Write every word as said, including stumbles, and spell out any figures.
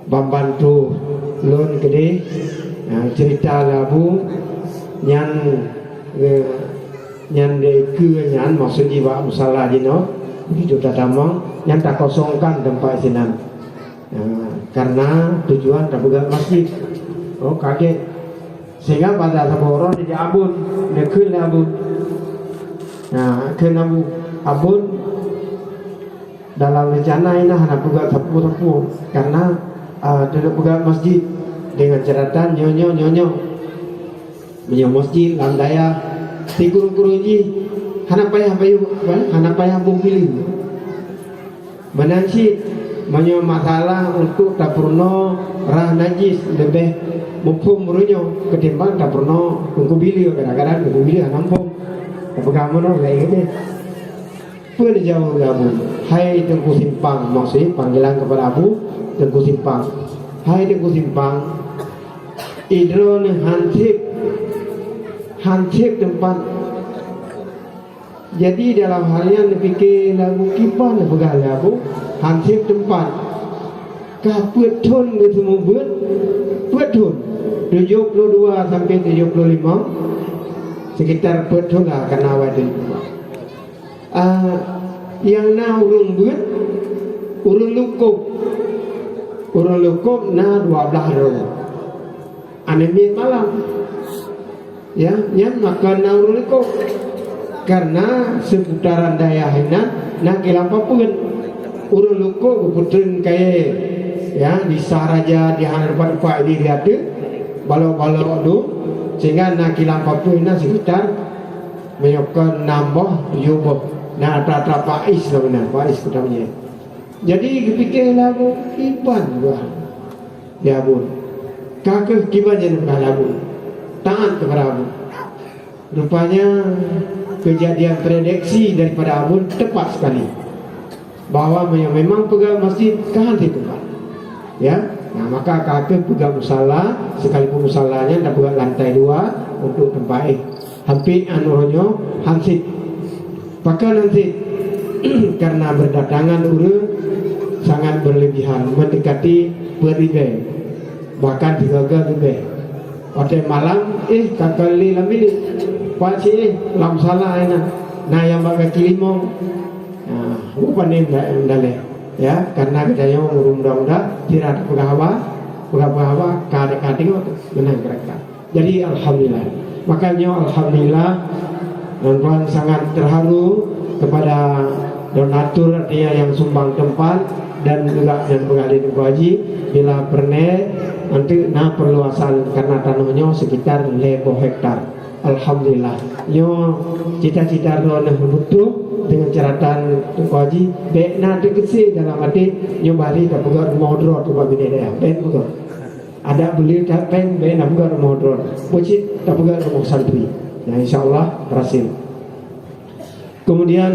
Ban-ban troh lôn keudeh, eh, ceurita lé Abu nyan, eh, nyan dikeue nyan, maksud jih bak musala jinoe, begitu tatamong, nyan takosongkan teumpat sinan. Eh, karena tujuan tapeugöt masjid. Oh, kaget. Sehingga pada saboh uroe dijak Abon, dikeue lé Abon. Nah, kheun Abu, Abon, dalam rencana inan hana peugöt sapeue-sapeue, karena, ah, teungoh peugöt masjid dengan catatan nyoe, nyoe, nyoe, nyoe. Meunyoe masjid lam dayah, sikureueng-kureueng jih hana payah bayeue, apa, hana payah boh bileue. Meunan cit, meunyoe masalah untuk tapeurunoe rah najis leubeh muphom uroe nyoe ketimbang tapeurunoe teungku bileue, kadang-kadang teungku bileue hana muphom. Tapeugah meunoe lagèe nyoe. Peue neujaweueb lé Abu? "Hai Teungku Simpang," maksud panggilan kepada Abu, Teungku Simpang. "Hai Teungku Simpang, droeneuh hansép, hansép teumpat." Jadi dalam hal nyan neupike lé Abu, kiban neupeugah lé Abu, hansép teumpat. Ka peuet thon geuseumeubeuet, peuet thon, tujoh ploh dua sampai tujoh ploh limong, sekitar peuet thon lah kana awai tujoh ploh dua. Ah, nyang na ureueng beuet, ureueng lukôb. Ureueng lukôb na dua blaih droe. Aneuk miet malam. Ya, nyan maka na ureueng lukôb. Karena seputaran dayah inan na kilang papeuen. Ureueng lukôb geupeutreun kayèe, ya, di Sah Raja, di hana teumpat-teumpat di, di ateueh balok-balok dum, sehingga na kilang papeuen na sekitar Meunyoe kon nam boh, tujoh boh. Na atra-atra Faiz lom na, Faiz Kuta Menyang. Jadi geupike lé Abu, kiban buah lé Abu. Ka keuh kiban nyang neupeugah lé Abu. Taat kepada Abu. Rupanya kejadian prediksi daripada Abu tepat sekali. Bahwa meunyoe memang peugah masjid, ka han teumpat. Ya, nah, maka ka keuh peugah musala, sekalipun musala nyan tapeugah lantai dua untuk teumpat éh. Hampir anu nyoe hansip. Pakon hansip? Karena berdatangan ureueng sangat berlebihan, mendekati peuet ribèe, bahkan tiga ribèe. Watèe malam, éh, ka kali lam bilik. Pat si éh, lam sala na. Na nyang bak kaki limong. Nah, rupanya ndak, ndak lé. Ya, karena geutanyoe ureueng muda-muda, sira tapeugah haba, peugah-peugah haba, ka, ka tengok tu, meunan kira-kira. Jadi, alhamdulillah. Makanya, alhamdulillah, dan Tuhan sangat terharu kepada donatur, artinya yang sumbang tempat, dan juga dan pengahli Teungku Haji, bila pernah nanti na perluasan karena tanah nyoe sekitar lhèe boh hektar. Alhamdulillah. Nyoe cita-cita droeneuh beutôi dengan catatan Teungku Haji, bèk na teukeusé dalam até nyoe bari tapeugöt rumoh droe tu bak binéh dayah. Bèk peugöt. Adak beuli ka péng bèk na peugöt rumoh droe. Peucit tapeugöt rumoh santri. Nah, insya Allah berhasil. Kemudian